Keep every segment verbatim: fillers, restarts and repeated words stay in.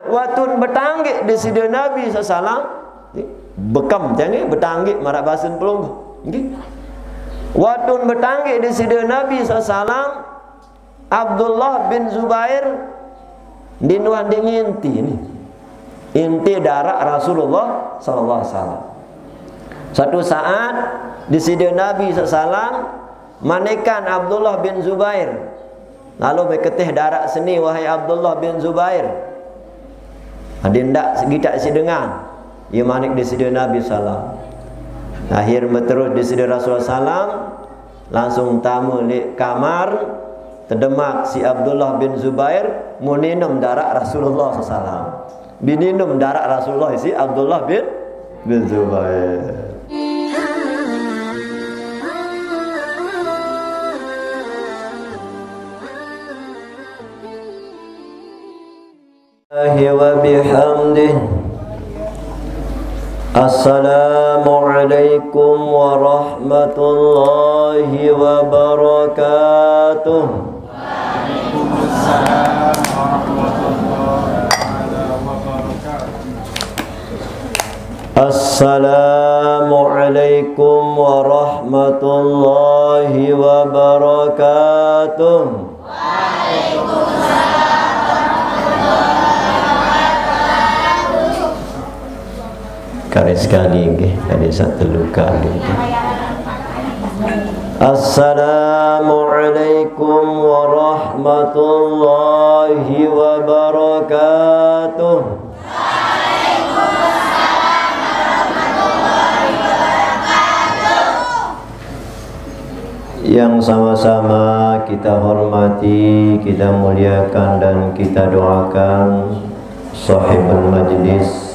Watun betanggik disida Nabi sallallahu alaihi wasallam, bekam tadi betanggik marak bahasa Pelungguh. Nggih. Watun betanggik disida Nabi sallallahu alaihi wasallam, Abdullah bin Zubair, dinuan di nginti ni. Inti darak Rasulullah sallallahu alaihi wasallam. Satu saat, disida Nabi sallallahu alaihi wasallam manekan Abdullah bin Zubair. Lalu beketih darak seni, wahai Abdullah bin Zubair. Ada ndak segitak si dengan? Ia manik disida Nabi sallam. Akhir beterus disida Rasulullah sallam, langsung tamu li kamar, tedemak si Abdullah bin Zubair, muninum darak Rasulullah sallam. Bininum darak Rasulullah si Abdullah bin, bin Zubair. Assalamualaikum warahmatullahi wabarakatuh. Assalamualaikum warahmatullahi wabarakatuh. Kali sekali, nggih, kali satu kali. Assalamualaikum warahmatullahi wabarakatuh. Yang sama-sama kita hormati, kita muliakan, dan kita doakan sahibul majlis.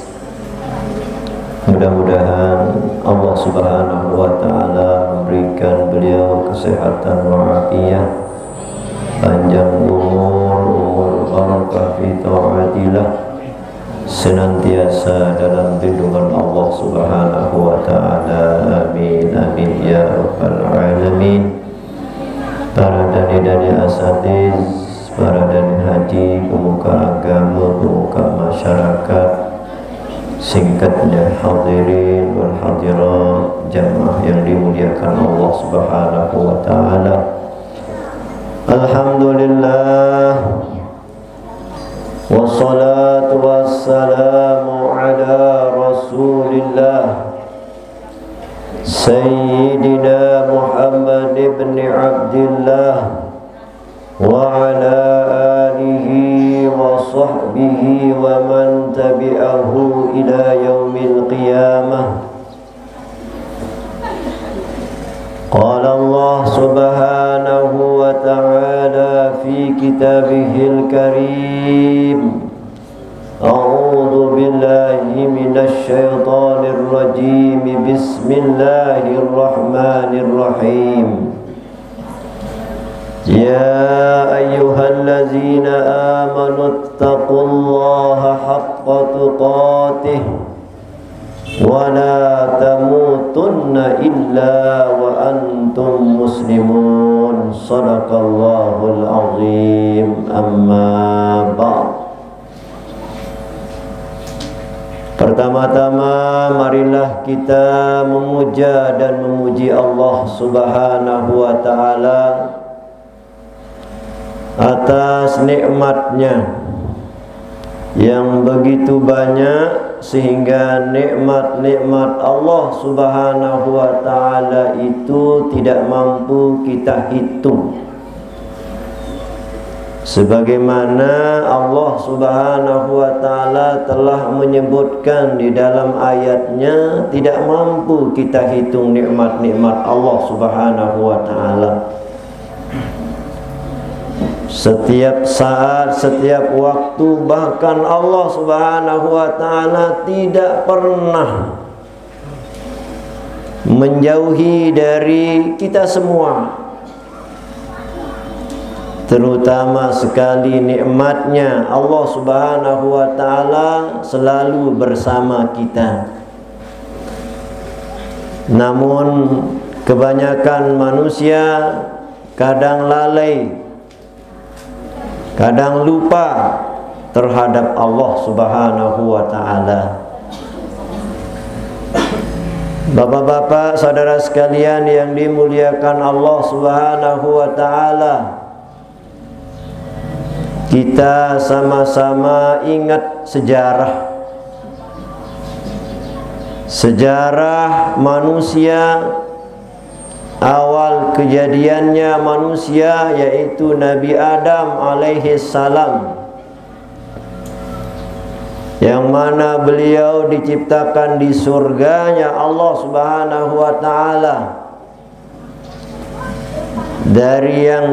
Mudah-mudahan Allah Subhanahu wa Ta'ala memberikan beliau kesehatan walafiat, panjang umur, umur barakah fi taatillah, senantiasa dalam lindungan Allah Subhanahu wa Ta'ala. Amin, amin, ya rabbal alamin. Para dani-dani asatiz, para dani haji, pemuka agama, pemuka masyarakat, singkatnya hadirin wal hadirat, jamaah yang dimuliakan Allah Subhanahu wa Ta'ala. Alhamdulillah. Wassalatu wassalamu ala Rasulillah, Sayyidina Muhammad ibn Abdillah, wa ala alihi wa sahbihi wa man tabi'ahu ila yaumil qiyamah. قال الله سبحانه وتعالى في كتابه الكريم: أعوذ بالله من الشيطان الرجيم. بسم الله الرحمن الرحيم. يا أيها الذين آمنوا اتقوا الله حق تقاته ولا تموتن إلا وأنتم مسلمون. صدق الله العظيم. أما بعد. Pertama-tama, marilah kita memuja dan memuji Allah Subhanahu wa Ta'ala atas nikmatnya yang begitu banyak, sehingga nikmat-nikmat Allah Subhanahu wa Ta'ala itu tidak mampu kita hitung. Sebagaimana Allah Subhanahu wa Ta'ala telah menyebutkan di dalam ayatnya, tidak mampu kita hitung nikmat-nikmat Allah Subhanahu wa Ta'ala. Setiap saat, setiap waktu, bahkan Allah Subhanahu wa Ta'ala tidak pernah menjauhi dari kita semua, terutama sekali nikmatnya Allah Subhanahu wa Ta'ala selalu bersama kita. Namun, kebanyakan manusia kadang lalai, kadang lupa, terhadap Allah Subhanahu wa Ta'ala. Bapak-bapak, saudara sekalian yang dimuliakan Allah Subhanahu wa Ta'ala, kita sama-sama ingat sejarah. Sejarah manusia, awal kejadiannya manusia, yaitu Nabi Adam alaihi salam, yang mana beliau diciptakan di surganya Allah Subhanahu wa Ta'ala, dari yang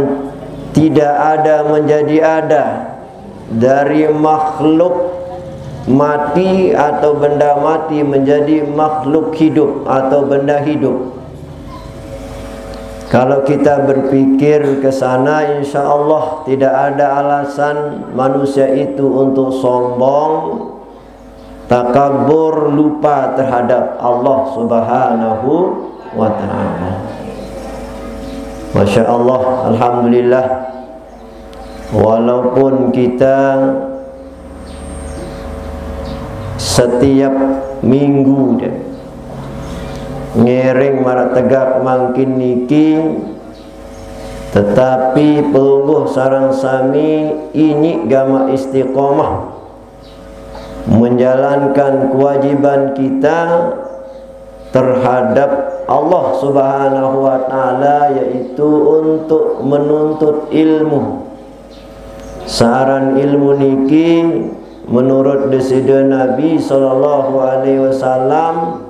tidak ada menjadi ada, dari makhluk mati atau benda mati menjadi makhluk hidup atau benda hidup. Kalau kita berpikir ke sana, insya Allah tidak ada alasan manusia itu untuk sombong, takabur, lupa terhadap Allah Subhanahu wa Ta'ala. Masya Allah, Alhamdulillah. Walaupun kita setiap minggu dia ngiring marak tegak mangkin niki, tetapi pelungguh sareng sami inyik gamaq istiqomah menjalankan kewajiban kita terhadap Allah Subhanahu wa Ta'ala, yaitu untuk menuntut ilmu. Saaran ilmu niki, menurut Deside Nabi sallallahu alaihi wasallam,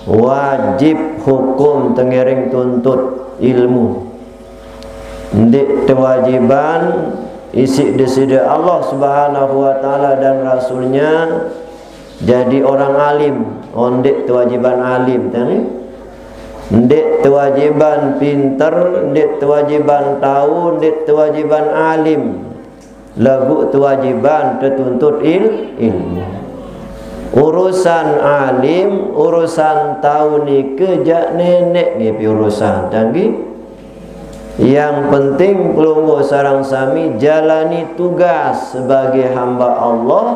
wajib hukum tengiring tuntut ilmu. Ndeq tewajiban isiq Deside Allah Subhanahu wa Ta'ala dan Rasulnya jadi orang alim. Oh, ndeq tewajiban alim, tadi. Ndeq tewajiban pinter, ndeq tewajiban tau, ndeq tewajiban alim. Laguq tewajiban tetuntut il-, ilmu. Urusan alim, urusan tau nike jaq Neneq ngipi urusan, tadi. Yang penting pelungguh sareng sami jalani tugas sebagai hamba Allah,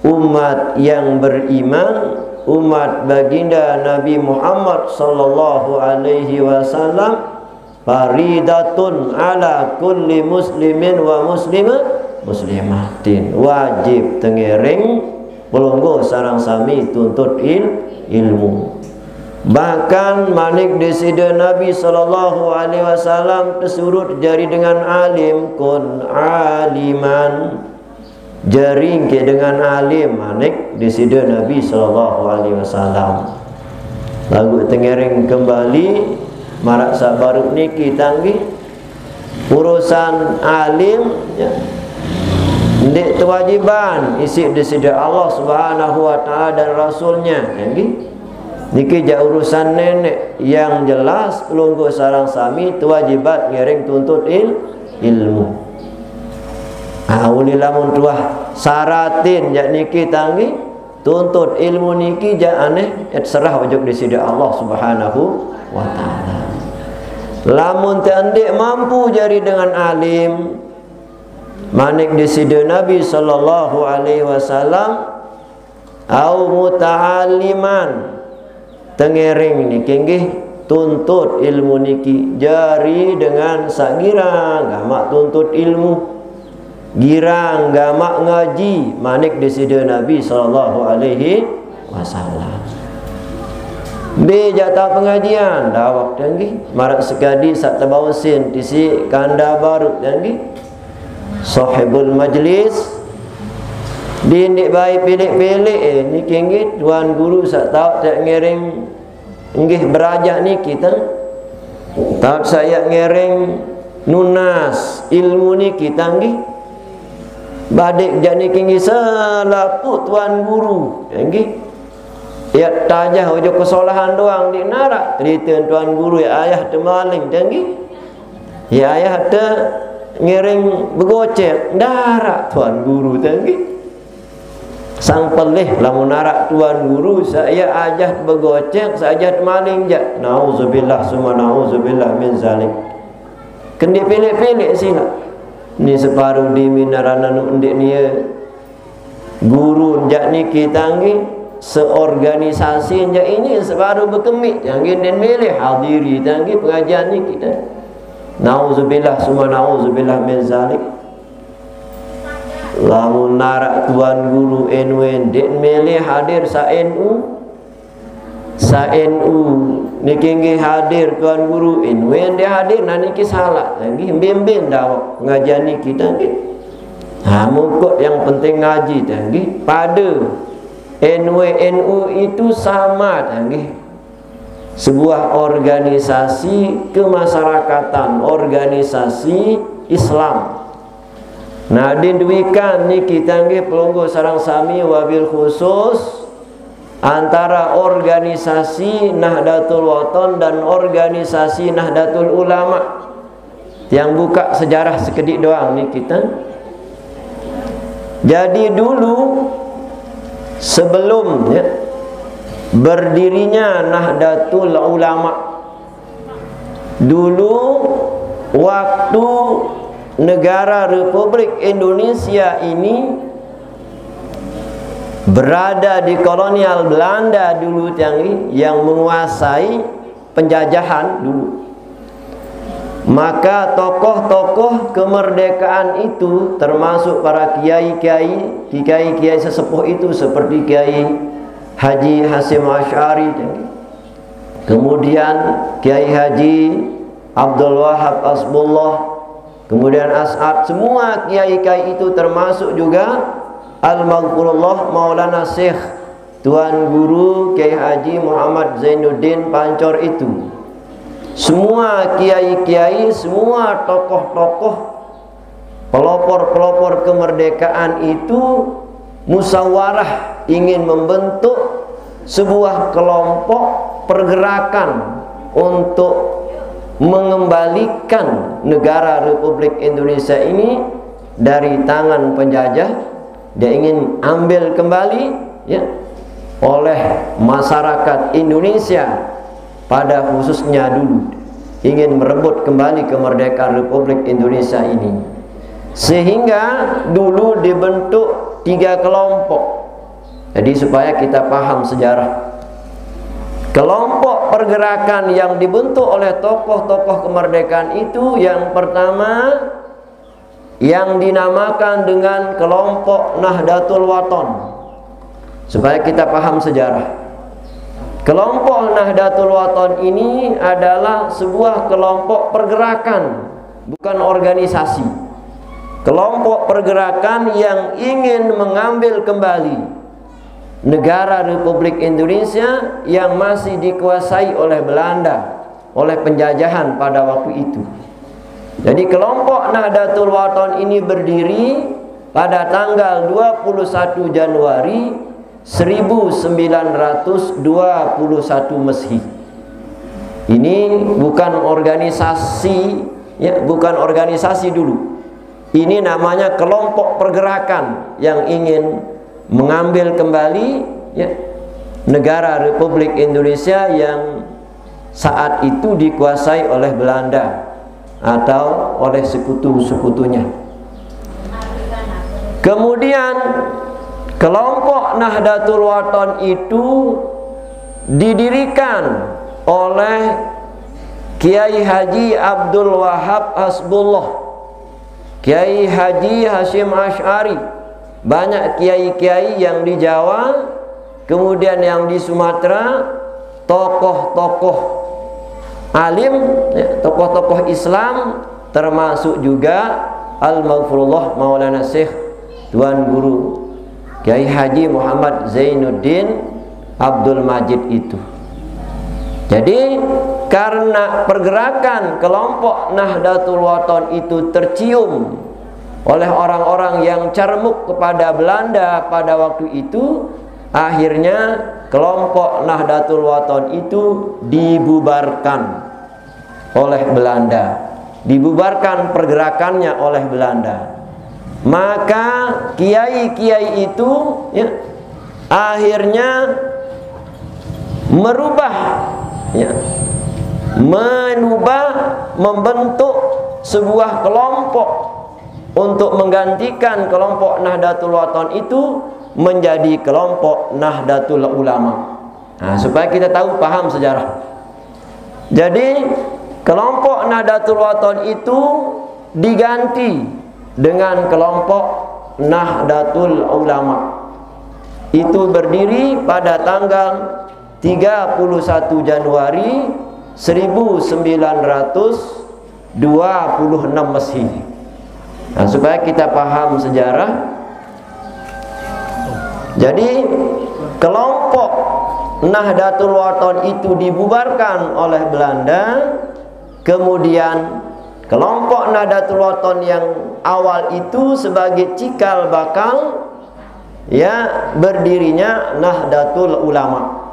umat yang beriman, umat baginda Nabi Muhammad sallallahu alaihi wasallam, faridatun ala kulli muslimin wa muslima-, muslimatin. Wajib tengiring pelungguh sareng sami tuntut il-, ilmu. Bahkan manik Deside Nabi sallallahu alaihi wasallam tesurut jari dengan alim, kun aliman. Jari engke dengan alim, manik Deside Nabi sallallahu alaihi wasallam. Laguq tengiring kembali maraq saq baruq niki, tadi. Urusan alim, ya, ndeq tewajiban isiq Deside Allah Subhanahu wa Ta'ala dan Rasulnya, tadi. Niki jaq urusan Neneq. Yang jelas, pelungguh sareng sami tewajiban ngiring tuntut il-, ilmu. Ah, uli lamun tuah syaratin jaq niki, tadi, tuntut ilmu niki jaq aneh, et serah ojok Deside Allah Subhanahu wa Ta'ala. Lamun te ndeq mampu jari dengan alim, manik Deside Nabi sallallahu alaihi wasallam, au muta'alliman, tengiring niki nggih tuntut ilmu niki jari dengan saq girang gamaq tuntut ilmu, girang gamaq ngaji, manik Deside Nabi sallallahu alaihi wasallam. Mbe jaq taoq pengajian? Dawek, tadi, maraq sekadi saq tebaosin tisiq kanda baruq, tadi. Sahibul majlis. Ndeq bae pileq-pileq, eh, niki nggih tuan guru saq taoq te ngiring nggih berajah niki, tang. Taoq saq yaq ngiring nunas ilmu niki, tang, nggih. Badeq jaq niki nggih selapuq tuan guru, tang, nggih. Yaq tajah ojok kesolahan doang ndeq naraq, cerite tuan guru yaq ayah te maling, tang, nggih. Yaq ayah te ngiring begocek, ndaraq tuan guru, tang, nggih. Sang pelih lamun araq tuan guru saq yaq ajah begocek, saq ajah maling jaq. Nauzubillah summa nauzubillah min zalik. Kendiq pileq-pileq silaq. Ni separuh di minarana nu ndik nia guru njak niki tanggi seorganisasi njak ini separuh bekemik tanggi ndik milih hadiri tanggi pengajian niki tanggi. Nauzubillah summa nauzubillah min zalik. Lamun narak tuan guru N W ndik milih hadir sa N U, sa N U niki nggih hadir tuan guru, N W nggih hadir, nah niki salah. Nggih, mbin-mbin dawek pengajian niki tanggi. Ha, mukut yang penting ngaji tanggi. Pada N W N U itu sama tanggi. Sebuah organisasi kemasyarakatan, organisasi Islam. Nah, dinduikan niki tanggi pelungguh sareng sami wabil khusus antara organisasi Nahdlatul Wathon dan organisasi Nahdlatul Ulama. Tiang buka sejarah sekedik doang niki tanggi. Jadi dulu sebelum, ya, berdirinya Nahdlatul Ulama, dulu waktu negara Republik Indonesia ini berada di kolonial Belanda dulu tanggi yang menguasai penjajahan dulu. Maka tokoh-tokoh kemerdekaan itu termasuk para kiai-kiai, kiai-kiai sesepuh itu seperti Kiai Haji Hasyim Asy'ari, kemudian Kiai Haji Abdul Wahab Hasbullah, kemudian As'ad, semua kiai-kiai itu termasuk juga Al-Maghfurullah Maulana Syekh Tuan Guru Kiai Haji Muhammad Zainuddin Pancor itu. Semua kiai-kiai, semua tokoh-tokoh, pelopor-pelopor kemerdekaan itu musyawarah ingin membentuk sebuah kelompok pergerakan untuk mengembalikan negara Republik Indonesia ini dari tangan penjajah. Dia ingin ambil kembali, ya, oleh masyarakat Indonesia pada khususnya dulu ingin merebut kembali kemerdekaan Republik Indonesia ini. Sehingga dulu dibentuk tiga kelompok. Jadi supaya kita paham sejarah. Kelompok pergerakan yang dibentuk oleh tokoh-tokoh kemerdekaan itu yang pertama yang dinamakan dengan kelompok Nahdlatul Wathon. Supaya kita paham sejarah. Kelompok Nahdlatul Wathon ini adalah sebuah kelompok pergerakan, bukan organisasi. Kelompok pergerakan yang ingin mengambil kembali negara Republik Indonesia yang masih dikuasai oleh Belanda, oleh penjajahan pada waktu itu. Jadi kelompok Nahdlatul Wathon ini berdiri pada tanggal dua puluh satu Januari seribu sembilan ratus dua puluh satu Masehi. Ini bukan organisasi, ya, bukan organisasi dulu. Ini namanya kelompok pergerakan yang ingin mengambil kembali, ya, negara Republik Indonesia yang saat itu dikuasai oleh Belanda atau oleh sekutu-sekutunya. Kemudian kelompok Nahdlatul Wathon itu didirikan oleh Kiai Haji Abdul Wahab Hasbullah, Kiai Haji Hasyim Asy'ari, banyak kiai-kiai yang di Jawa, kemudian yang di Sumatera, tokoh-tokoh alim, ya, tokoh-tokoh Islam, termasuk juga Al-Maghfurullah Maulana Syekh Tuan Guru Kiai Haji Muhammad Zainuddin Abdul Majid itu. Jadi karena pergerakan kelompok Nahdlatul Wathon itu tercium oleh orang-orang yang cermuk kepada Belanda pada waktu itu, akhirnya kelompok Nahdlatul Wathon itu dibubarkan oleh Belanda, dibubarkan pergerakannya oleh Belanda. Maka kiai-kiai itu, ya, akhirnya merubah, ya, menubah, membentuk sebuah kelompok untuk menggantikan kelompok Nahdlatul Wathon itu menjadi kelompok Nahdlatul Ulama. Nah, supaya kita tahu, paham sejarah. Jadi, kelompok Nahdlatul Wathon itu diganti dengan kelompok Nahdlatul Ulama. Itu berdiri pada tanggal tiga puluh satu Januari seribu sembilan ratus dua puluh enam Masehi. Nah, supaya kita paham sejarah. Jadi, kelompok Nahdlatul Wathon itu dibubarkan oleh Belanda. Kemudian, kelompok Nahdlatul Wathon yang awal itu sebagai cikal bakal, ya, berdirinya Nahdlatul Ulama.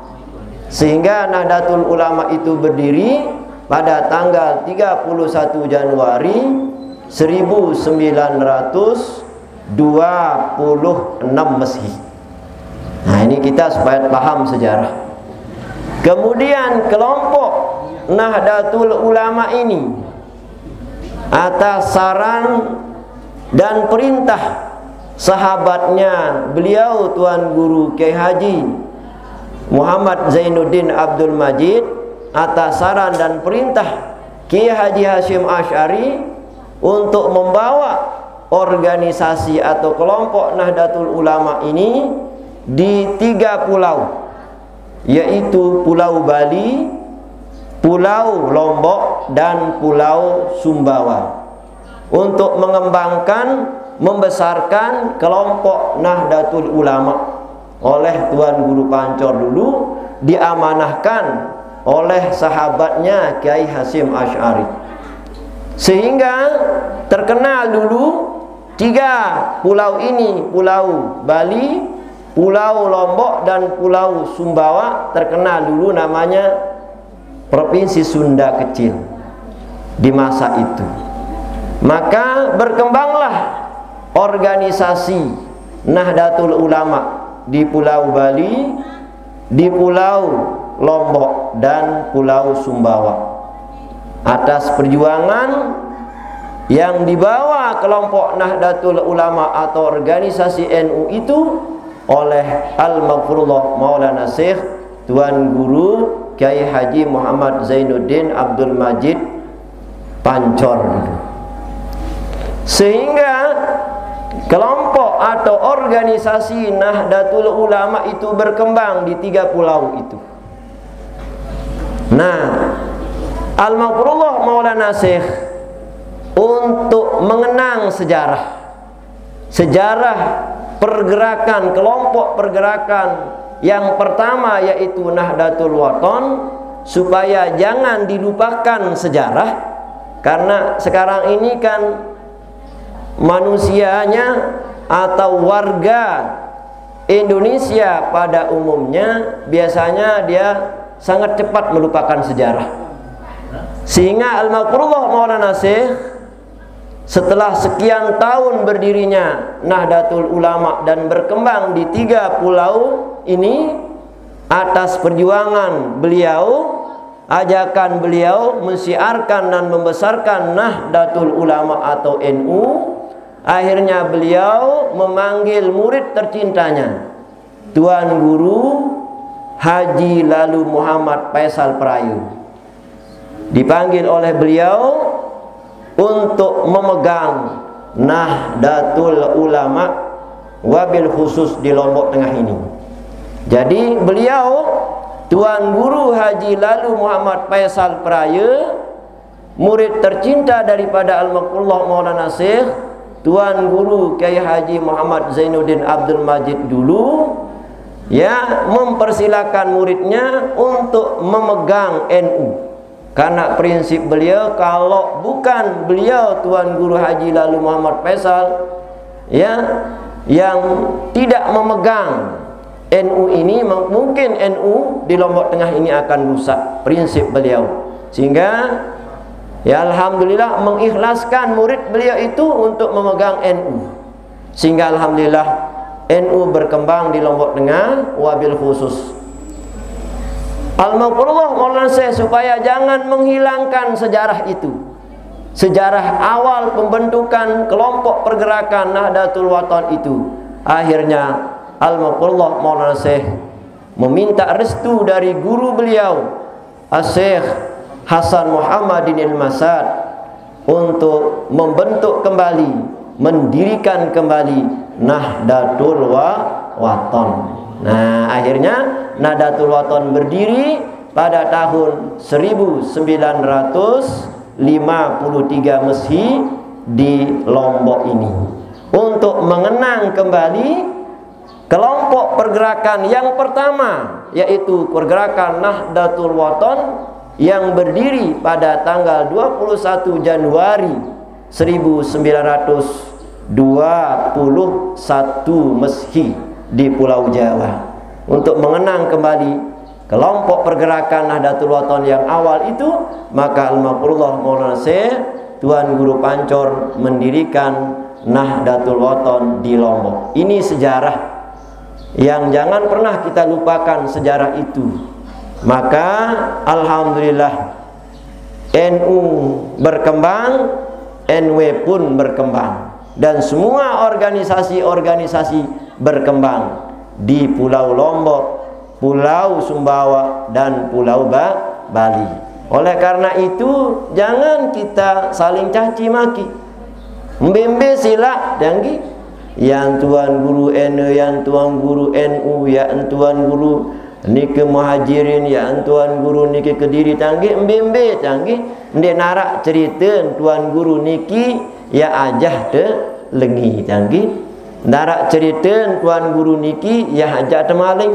Sehingga Nahdlatul Ulama itu berdiri pada tanggal tiga puluh satu Januari seribu sembilan ratus dua puluh enam Masehi. Nah, ini kita supaya paham sejarah. Kemudian, kelompok Nahdlatul Ulama ini, atas saran dan perintah sahabatnya beliau, Tuan Guru Kiai Haji Muhammad Zainuddin Abdul Majid, atas saran dan perintah Kiai Haji Hasyim Asy'ari, untuk membawa organisasi atau kelompok Nahdlatul Ulama ini di tiga pulau, yaitu Pulau Bali, Pulau Lombok, dan Pulau Sumbawa, untuk mengembangkan, membesarkan kelompok Nahdlatul Ulama oleh Tuan Guru Pancor dulu, diamanahkan oleh sahabatnya Kiai Hasyim Asy'ari. Sehingga terkenal dulu tiga pulau ini, Pulau Bali, Pulau Lombok, dan Pulau Sumbawa, terkenal dulu namanya Provinsi Sunda Kecil di masa itu. Maka berkembanglah organisasi Nahdlatul Ulama di Pulau Bali, di Pulau Lombok, dan Pulau Sumbawa, atas perjuangan yang dibawa kelompok Nahdlatul Ulama atau organisasi N U itu oleh Almaghfurullah Maulana Syekh Tuan Guru Kiai Haji Muhammad Zainuddin Abdul Majid Pancor. Sehingga kelompok atau organisasi Nahdlatul Ulama itu berkembang di tiga pulau itu. Nah, Almaghfurullah Maulana Syekh, untuk mengenang sejarah, sejarah pergerakan, kelompok pergerakan yang pertama, yaitu Nahdlatul Wathon, supaya jangan dilupakan sejarah. Karena sekarang ini kan manusianya atau warga Indonesia pada umumnya biasanya dia sangat cepat melupakan sejarah. Sehingga Almaghfurullah Maulana Syekh, setelah sekian tahun berdirinya Nahdlatul Ulama dan berkembang di tiga pulau ini, atas perjuangan beliau, ajakan beliau mensiarkan dan membesarkan Nahdlatul Ulama atau N U, akhirnya beliau memanggil murid tercintanya, Tuan Guru Haji Lalu Muhammad Faisal Prayu. Dipanggil oleh beliau untuk memegang Nahdlatul Ulama, wabil khusus di Lombok Tengah ini. Jadi, beliau, Tuan Guru Haji Lalu Muhammad Faisal Praye, murid tercinta daripada Almaghfurullah Maulana Syekh, Tuan Guru Kiai Haji Muhammad Zainuddin Abdul Majid dulu, ya, mempersilakan muridnya untuk memegang N U. Karena prinsip beliau, kalau bukan beliau, Tuan Guru Haji Lalu Muhammad Faisal, ya, yang tidak memegang N U ini, mungkin N U di Lombok Tengah ini akan rusak, prinsip beliau. Sehingga, ya, alhamdulillah, mengikhlaskan murid beliau itu untuk memegang N U. Sehingga alhamdulillah, N U berkembang di Lombok Tengah, wabil khusus. Almaghfurullah Maulana Syekh supaya jangan menghilangkan sejarah itu. sejarah awal pembentukan kelompok pergerakan Nahdlatul Wathon itu. Akhirnya, Almarhum Maulana Syekh meminta restu dari guru beliau, Syekh Hasan Muhammadin Ilmasat, untuk membentuk kembali, mendirikan kembali Nahdlatul Wa- Wathon. Nah, akhirnya Nahdlatul Wathon berdiri pada tahun seribu sembilan ratus lima puluh tiga Masehi di Lombok ini, untuk mengenang kembali kelompok pergerakan yang pertama, yaitu pergerakan Nahdlatul Wathon yang berdiri pada tanggal dua puluh satu Januari seribu sembilan ratus dua puluh satu Masehi di Pulau Jawa. Untuk mengenang kembali kelompok pergerakan Nahdlatul Wathon yang awal itu, maka Almarhum Maulana Syekh Tuan Guru Pancor mendirikan Nahdlatul Wathon di Lombok. Ini sejarah yang jangan pernah kita lupakan, sejarah itu. Maka, alhamdulillah, N U berkembang, N W pun berkembang, dan semua organisasi-organisasi berkembang di Pulau Lombok, Pulau Sumbawa, dan Pulau Ba- Bali. Oleh karena itu, jangan kita saling caci maki. Mbembe sila, jangan. Yang Tuan Guru N W, yang Tuan Guru N U, yang Tuan Guru niki Muhajirin, yang Tuan Guru niki Kediri, canggih, mbembe, canggih. Ndek narak cerita Tuan Guru niki, ya ajah te lengi, canggih. Narak cerita Tuan Guru niki, ya ajah te maling.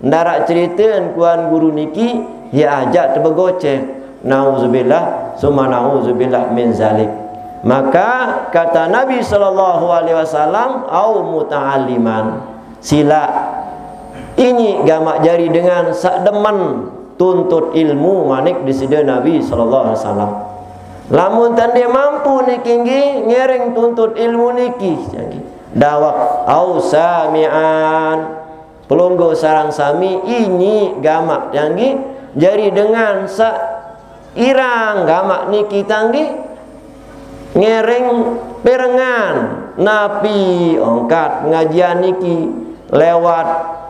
Narak cerita Tuan Guru niki, ya ajah te begoceng. Nauzubillah, summa nauzubillah min zalik. Maka kata Nabi sallallahu alaihi wasallam, au muta'alliman. Sila ini gamak jari dengan sak demen tuntut ilmu, manik disida Nabi sallallahu alaihi wasallam. Lamun tande mampu niki nggih ngereng tuntut ilmu niki, dawak au sami'an. Pelungguh sarang sami ini gamak canggih jari dengan sak irang gamak niki tanggih ngereng perengan, napi ongkat pengajian niki lewat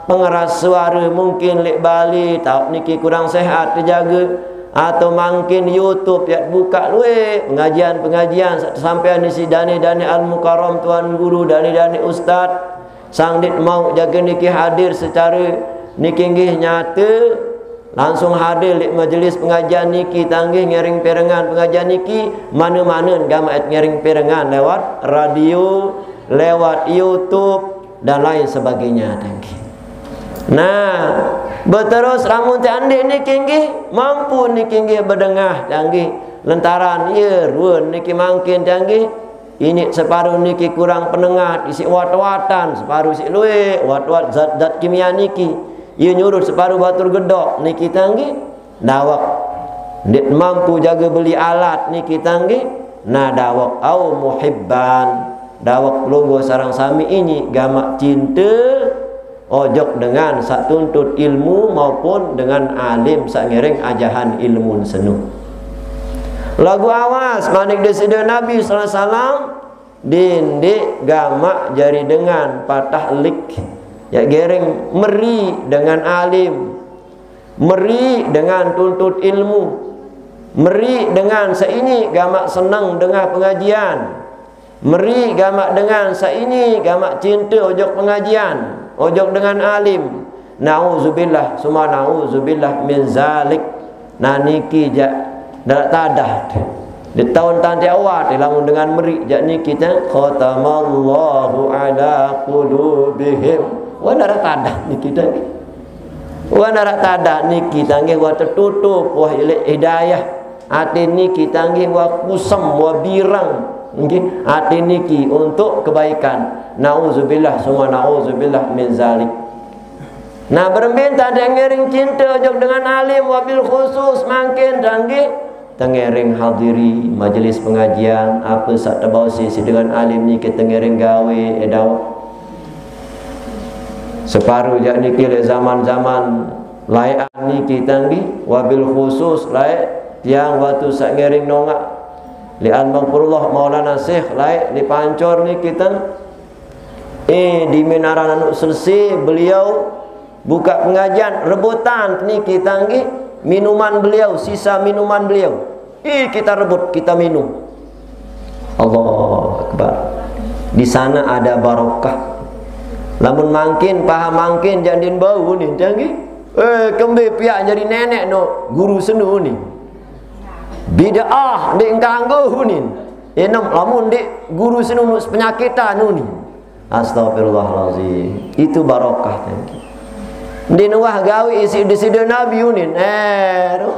pengeras suara, mungkin lek Bali, tahu niki kurang sehat terjaga, atau mungkin YouTube ya buka luwe pengajian-pengajian sampai isi dane-dane al mukarram tuan guru, dane-dane ustaz. Sang dit mau jaga niki hadir secara niki nggih nyata, langsung hadir di majlis pengajian niki tanggih ngiring perengan pengajian niki, mana-mana gamak ngiring perengan lewat radio, lewat YouTube dan lain sebagainya tanggih. Nah, berterus ramun ti andik niki nggih mampu niki nggih bedengah tanggih lentaran ye ruan niki mangkin tanggih. Ini separuh niki kurang penengah, isi wat-watan, separuh isi luwe, wat-wat zat-zat kimia niki. Ia nyuruh separuh batur gedok niki tanggih dawak. Ndik mampu jaga beli alat niki tanggih. Nah, dawak au muhibban. Dawak pelungguh sarang sami ini gamak cinta ojok dengan sak tuntut ilmu maupun dengan alim sak ngereng ajahan ilmu senu. Lagu awas manik desida Nabi sallallahu alaihi wasallam, dindik gamak jari dengan patah lik, ya gereng meri dengan alim, meri dengan tuntut ilmu, meri dengan seini gamak senang dengar pengajian. Meri gamak dengan saini gamak cinta ojok pengajian, ojok dengan alim. Nauzubillah, summa nauzubillah min zalik. Nah niki jak darat tadah. Di tahun tanti awal lamun dengan meri jak niki ta khatamallahu ala qulubihim. Wa darat tadah niki ta. Wa darat tadah niki tanggih wa tertutup wa hidayah. Ati niki tanggih wa kusam wa birang. Nggih, ati niki untuk kebaikan. Nauzubillah summa nauzubillah min zalik. Nah, berembin tadi ngiring cinta ojok dengan alim wabil khusus mangkin tanggih tengiring hadiri majelis pengajian apa sak tebau sisi dengan alim niki tengiring gawe edau. Separuh jak niki lek zaman-zaman laekan niki tanggih wabil khusus laek tiang waktu sak ngiring nongak Li Al-Maghfurullah Maulana Syekh lae li Pancor ni kita. Eh, di Menara Nanuk Selese, beliau buka pengajian, rebutan ni kita nggih minuman beliau, sisa minuman beliau. Eh, kita rebut, kita minum. Allahu Akbar. Di sana ada barokah. Lamun mangkin, paham mangkin, jandin bau ni, canggih. Eh, kembe piak jadi nenek no, guru senu ni. Bid'ah, ndik engkanggo ni. Enem, lamun ndik guru senu nu penyakitan ni. Astagfirullahalazim. Itu barokah, canggih. Ndik nuwah gawe isi deside Nabi unin. Eh, roh.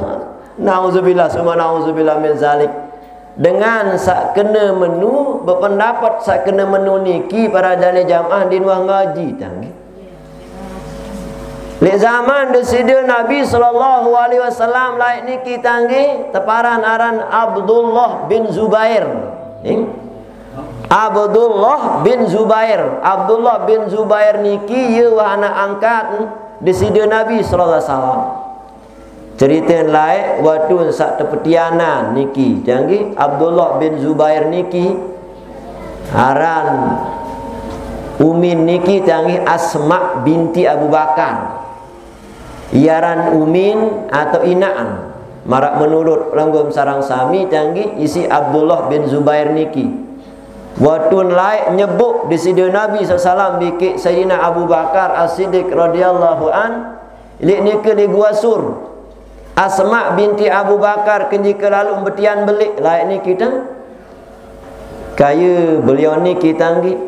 Nauzubillah, summa nauzubillah min zalik. Dengan sak kena menu, berpendapat sak kena menu niki para jane jamaah di nuwah ngaji, canggih. Lek zaman deside Nabi sallallahu alaihi wasallam laik niki, canggih, teparan aran Abdullah bin Zubair. Eh? Abdullah bin Zubair. Abdullah bin Zubair niki ye wah anak angkat deside Nabi sallallahu alaihi wasallam. Cerita lain, waktu sak tepetianan niki, canggih, Abdullah bin Zubair niki, aran umin niki, canggih, Asma binti Abu Bakar. Iaran umin atau inaan. Marak menurut pelanggung sarang sami, canggih, isi Abdullah bin Zubair niki. Waktu lain nyebut deside Nabi sallallahu alaihi wasallam bikik Sayyidina Abu Bakar As-Siddiq radhiyallahu an, Lek nike lek Gua Sur. Asma binti Abu Bakar kenjika lalu betian belik laik niki tang. Kaya beliau niki, canggih.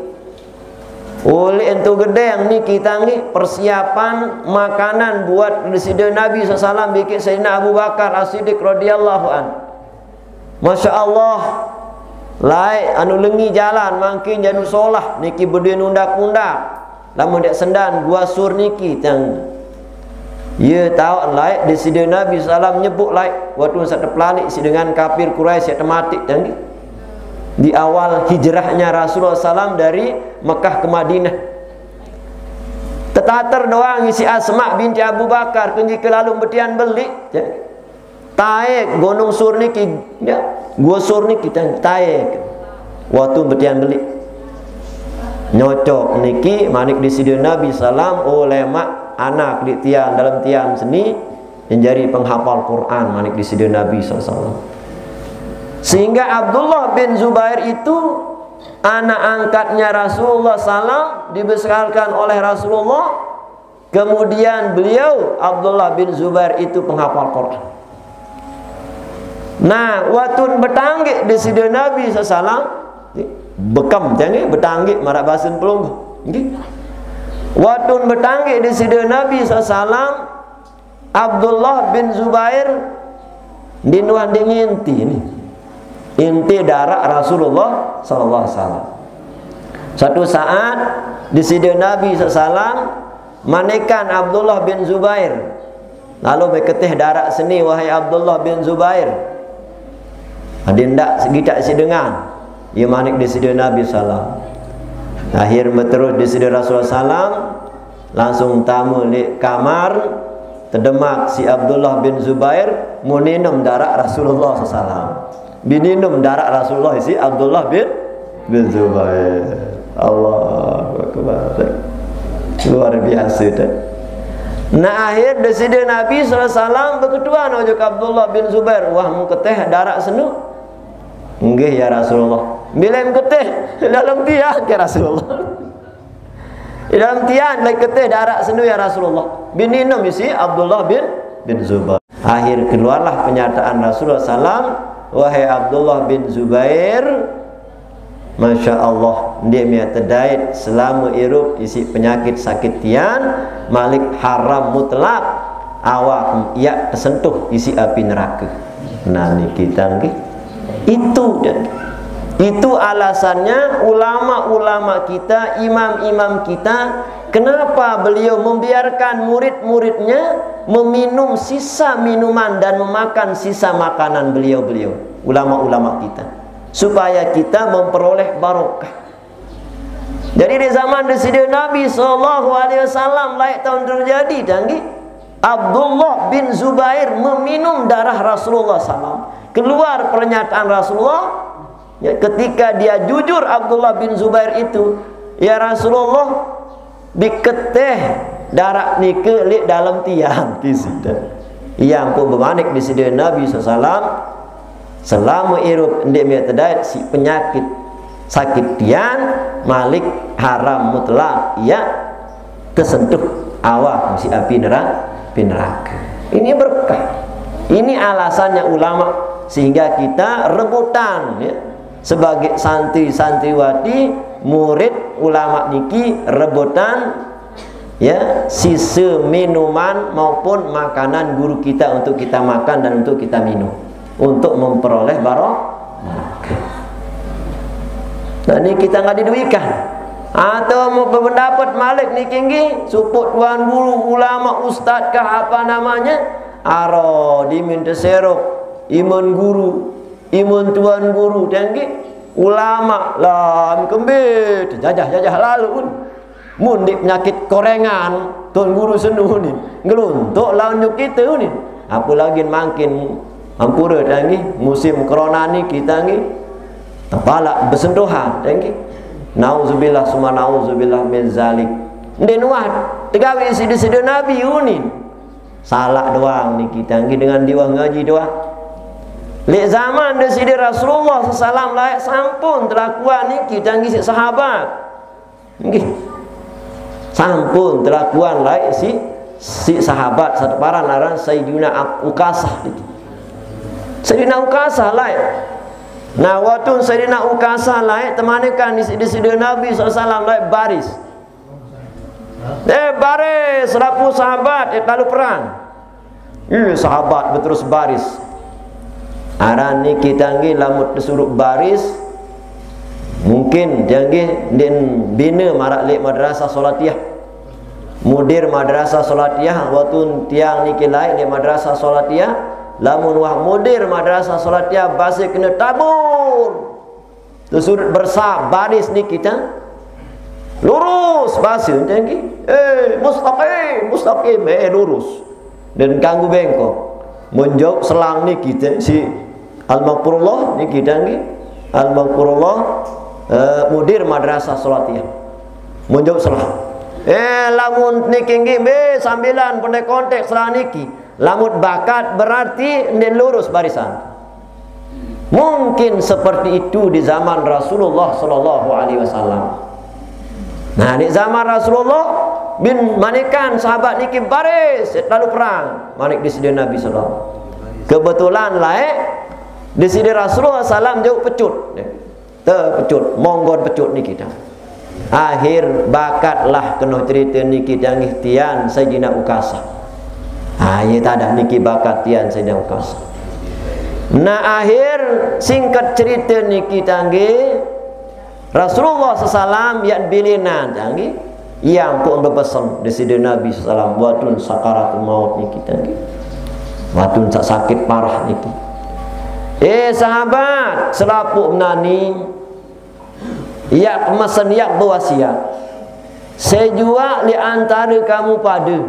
Oleh entu gedeng niki, canggih, persiapan makanan buat deside Nabi sallallahu alaihi wasallam bikik Sayyidina Abu Bakar As-Siddiq radhiyallahu an. Masya Allah. Laik anu lengi jalan mangkin janu solah niki bedue nundak-nundak. Lamun dek sendan Gua Sur niki tang. Ye tahu laik deside Nabi sallam nyebut laik waktu sak tepelalik si dengan kafir Quraisy sak tematik tang. Di awal hijrahnya Rasulullah sallam dari Mekah ke Madinah. Tetater doang isi Asma binti Abu Bakar kenjika lalu betian belik. Taek Gunung Sur niki, ya, Gua Sur niki, ta-, taek. Waktu betian belik. Nyocok niki manik deside Nabi sallam, oh, lemak anak di tian, dalam tian seni, yang jadi penghafal Quran manik deside Nabi sallallahu alaihi wasallam. Sehingga Abdullah bin Zubair itu anak angkatnya Rasulullah sallam, dibesarkan oleh Rasulullah. Kemudian beliau, Abdullah bin Zubair, itu penghafal Quran. Nah, watun betanggik deside Nabi sallam, bekam, jangan betanggik marak bahasan pelungguh. Nggih. Watun betanggik deside Nabi sallam, Abdullah bin Zubair dinuan di nginti ni. Inti darak Rasulullah sallallahu alaihi wasallam. Satu saat deside Nabi sallallahu alaihi wasallam manekan Abdullah bin Zubair. Lalu beketeh darak seni, wahai Abdullah bin Zubair. Adi ndak segitak si dengan. Ia manik deside Nabi sallam. Akhir beterus deside Rasulullah sallam langsung tamu lek kamar, tedemak si Abdullah bin Zubair, muninum darak Rasulullah sallam. Bininum darak Rasulullah si Abdullah bin, bin Zubair. Allahu Akbar. Luar biasa dah. Nah, akhir deside Nabi sallallahu alaihi wasallam beketuan ojo ke Abdullah bin Zubair. Wah, mu keteh darak senu. Nggih ya Rasulullah. Bila mu keteh dalam tiang ke Rasulullah. Dalam tian lai keteh darak senu ya Rasulullah. Bininum isi Abdullah bin, bin Zubair. Akhir keluarlah pernyataan Rasulullah sallam, wahai Abdullah bin Zubair, Masya Allah, ndik mia tedait selama irup isi penyakit sakit tian, malik haram mutlak, awak ia tersentuh isi api neraka. Nah, ni kita nggih. Itu dan itu alasannya ulama-ulama kita, imam-imam kita, kenapa beliau membiarkan murid-muridnya meminum sisa minuman dan memakan sisa makanan beliau-beliau, ulama-ulama kita, supaya kita memperoleh barokah. Jadi di zaman Deside Nabi sallallahu alaihi wasallam laik tahun terjadi, canggih. Abdullah bin Zubair meminum darah Rasulullah sallam. Keluar pernyataan Rasulullah, Ya, ketika dia jujur, Abdullah bin Zubair itu, "Ya Rasulullah, diketeh darak nike lek dalam tiang," kisida. Yang pun bemanik di sida Nabi sallallahu alaihi wasallam, "Selama irup ndik mie tedait si penyakit sakit tian, malik haram mutlak, ya, tersentuh awak si api neraka, api neraka." Ini berkah. Ini alasannya ulama, sehingga kita rebutan, ya, sebagai santri-santriwati, murid ulama niki rebutan, ya, sisa minuman maupun makanan guru kita untuk kita makan dan untuk kita minum, untuk memperoleh baro-, barokah. Nah, ini kita nggak diduikan. Atau mau berpendapat malik niki nggih, supuk tuan guru, ulama, ustad kah apa namanya, aro diminta serok, iman guru, iman tuan guru, tenggi ulama, lam kembe, jajah-jajah lalu pun. Mun dik penyakit korengan, tuan guru senu ni, ngeluntuk lawan nyu kita ni. Apalagi makin ampura tenggi, musim corona ni kita ni, tepalak bersentuhan tenggi. Nauzubillah summa nauzubillah min zalik. Ndik nuah tegawi sida-sida Nabi unin. Salah doang ni kita nggih dengan diwah ngaji doang. Lek zaman de sida Rasulullah sallallahu alaihi wasallam laik sampun telakuan ni kita nggih si sahabat. Nggih. Sampun telakuan laik si, si sahabat satu paran aran Sayyidina Ukasah itu. Sayyidina Ukasah laik. Nah, waktu Sayyidina Ukasah laik temanikan di, di sida Nabi sallallahu alaihi wasallam laik baris. Eh, baris, serapu sahabat, eh, lalu perang. Eh, sahabat beterus baris. Aran ni kita nggih lamun disuruh baris, mungkin dia nggih din bina marak lek madrasah solatiyah. Mudir madrasah solatiyah, waktu tiang niki laik lek madrasah solatiyah, lamun wah mudir madrasah solatiyah basi kena tabur. Tersudut bersa baris ni kita lurus basi tenggi. Eh, mustaqim, mustaqim, eh, lurus. Dan kanggu bengkok. Menjawab selang ni kita si Al-Maghfurullah ni kita ni. Al-Maghfurullah, eh, mudir madrasah solatiyah. Menjawab selang. Eh, lamun niki nggih be sambilan pendek kontek selang niki. Lamun bakat berarti ndik lurus barisan. Mungkin seperti itu di zaman Rasulullah sallallahu alaihi wasallam. Nah, di zaman Rasulullah bin manikan sahabat niki baris lalu perang. Manik di sida Nabi sallallahu. Kebetulan laik di sida Rasulullah sallam jauh pecut. Tepecut, monggon pecut niki dah. Akhir bakatlah kena cerita niki dah nggih tian Sayyidina Ukasah. Ha, ye tadah niki bakat tian Sayyidina Ukasah. Nah, akhir singkat cerita niki dah nggih Rasulullah sallallahu alaihi wasallam yak bilinan dah nggih. Yang pun berpesan di sida Nabi sallallahu alaihi wasallam, watun sakaratul maut niki dah nggih. Watun sak sakit parah niki. Eh, sahabat, selapuk menani, yak mesen, yak berwasiat. Sejuak di antara kamu pada,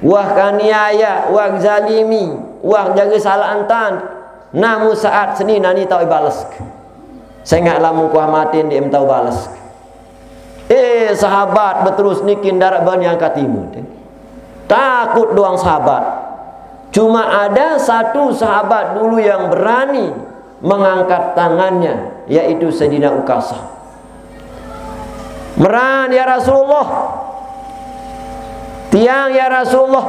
wah kaniaya, wah zalimi, wah jaga salah antan, namu saat seni nani tau balas. Sengak lamu kuah matin di tau balas. Eh, sahabat beterus niki ndak bani angkat timu. Takut doang sahabat. Cuma ada satu sahabat dulu yang berani mengangkat tangannya, yaitu Sayyidina Ukasah. Meran, "Ya Rasulullah, tiang ya Rasulullah,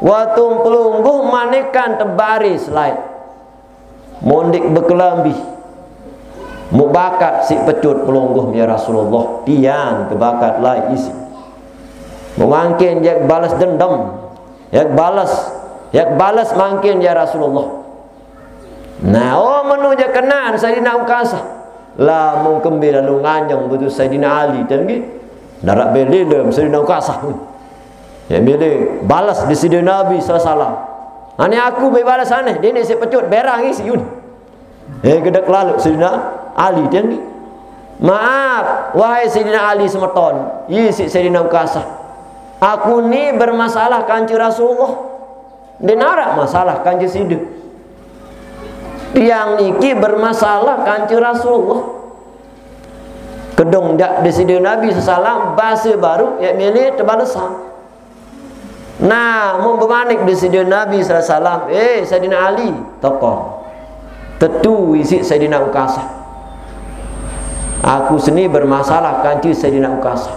watung pelungguh manikan tebaris lai. Mondik bekelambi. Mu bakat si pecut pelungguh ya Rasulullah, tiang kebakat lai isi. Memangkin yak balas dendam, yak balas, yak balas mangkin ya Rasulullah." Nah, oh, menu je kenaan Sayyidina Ukasah. Lah mungkin bila lu nganjeng betul Sayyidina Ali tenggi. Darat belilem Sayyidina Ukasah. Ya, milih balas di sida Nabi sallallahu alaihi wasallam. Ane aku be balas aneh, dene si pecut berang isi yun. Eh, gedek lalu Sayyidina Ali tenggi. "Maaf, wahai Sayyidina Ali semeton," isi Sayyidina Ukasah. "Aku ni bermasalah kanca Rasulullah. Ndenarak masalah kanca sida." Tiang niki bermasalah kanca Rasulullah. Kedong jak Deside Nabi sallallahu alaihi wasallam, basa baru, ya, mele tebalesan. Nah, mun bemanik Deside Nabi sallallahu alaihi wasallam, "Eh, Saidina Ali, tokoh. Tetu isik Saidina Ukasah. Aku seni bermasalah kanca Saidina Ukasah."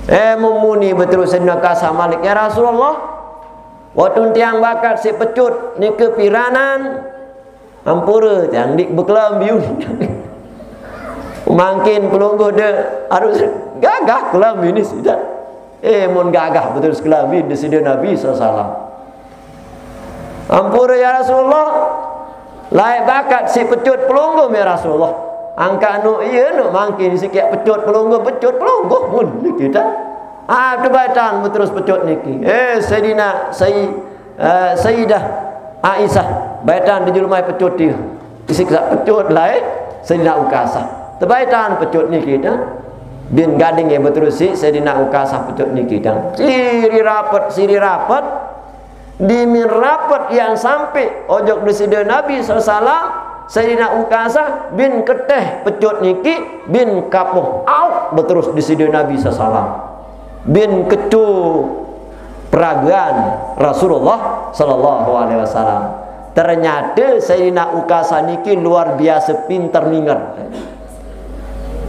Eh, mun muni beterus Saidina Ukasah malik, "Ya Rasulullah, waktu tiang bakat sik pecut nike piranan, ampura tiang dik bekelam biun." Mangkin pelungguh de harus gagah kelam ini sida. Eh, mun gagah betul sekelam ini Deside Nabi sallallahu alaihi wasallam. "Ampura ya Rasulullah, laik bakat sik pecut pelungguh ya Rasulullah." Angkat nu iya nu mangkin sik kek pecut pelungguh, pecut pelungguh mun kita. Ah, tu baitan beterus pecut niki. Eh, Saidina Sayyid eh, Sayyidah Aisyah, baitan dijulumai pecut dia. Isik sak pecut lain, Sayyidina Ukasah. Tebaitan pecut niki tang. Bin gading ya beterusi Sayyidina Ukasah pecut niki tang. Siri rapet, siri rapet. Dimin rapet yang sampai ojok Deside Nabi sallallahu alaihi wasallam, Sayyidina Ukasah bin keteh pecut niki, bin kapuh auk beterus Deside Nabi sallallahu alaihi wasallam. Bin kecu peragaan Rasulullah sallallahu alaihi wasallam. Ternyata Sayyidina Ukasah niki luar biasa pinter minger.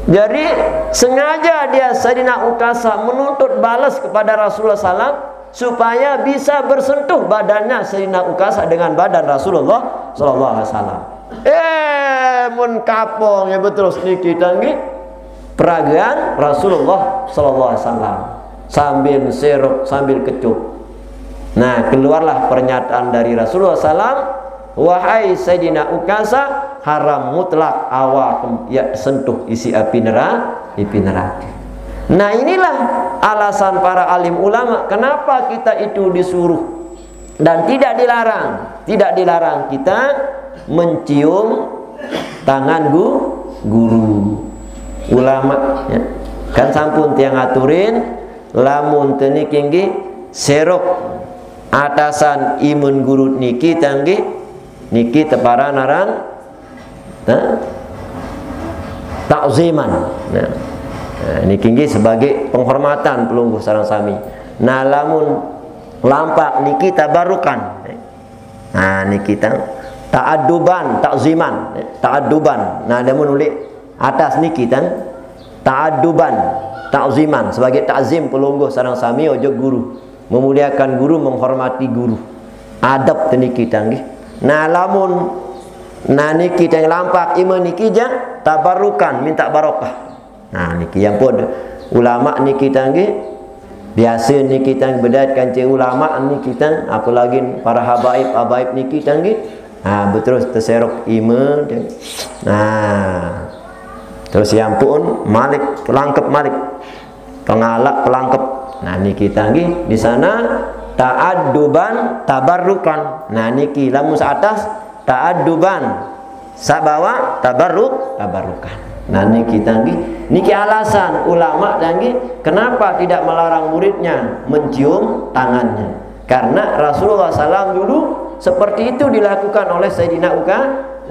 Jadi sengaja dia Sayyidina Ukasah menuntut balas kepada Rasulullah sallam supaya bisa bersentuh badannya Sayyidina Ukasah dengan badan Rasulullah sallallahu alaihi wasallam. Eh, mun kapong ya betul niki tanggi peragaan Rasulullah sallallahu alaihi wasallam sambil serok sambil kecup. Nah, keluarlah pernyataan dari Rasulullah sallam, "Wahai Sayyidina Ukasah, haram mutlak awak ya sentuh isi api neraka, api neraka." Nah, inilah alasan para alim ulama kenapa kita itu disuruh dan tidak dilarang, tidak dilarang kita mencium tangan gu, guru ulama, ya. Kan sampun tiang aturin, lamun teniki nggih serok atasan imun guru niki tanggi niki teparanan aran, nah, takziman. Nah, nah, niki nggih sebagai penghormatan pelungguh sareng sami. Nah, lamun lampak niki tabarukan. Nah, niki tang ta'adduban, takziman, ta'adduban. Nah, lamun ulik atas niki tang ta'adduban, takziman sebagai takzim pelungguh sareng sami ojok guru. Memuliakan guru, menghormati guru. Adab teniki tanggi. Nah, lamun nah niki tang lampak ima niki ja tabarukan minta barokah. Nah, niki yang pun ulama niki tanggi biasa niki tang bedait kanca ulama niki tang apalagi para habaib habaib niki tanggi. Nah, beterus terserok ima. Nah, terus yang pun malik pelangkep malik pengalak pelangkep. Nah, niki tanggi di sana ta'adduban tabarrukan. Nah, niki lamun atas ta'adduban sabawa tabarruk tabarrukan. Nah, niki tanggi niki alasan ulama tanggi kenapa tidak melarang muridnya mencium tangannya. Karena Rasulullah sallam dulu seperti itu dilakukan oleh Sayyidina Uka,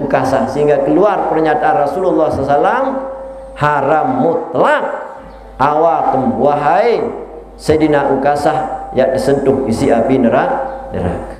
Ukasah sehingga keluar pernyataan Rasulullah sallam haram mutlak awakum wahai Sayyidina Ukasah yang disentuh isi api neraka.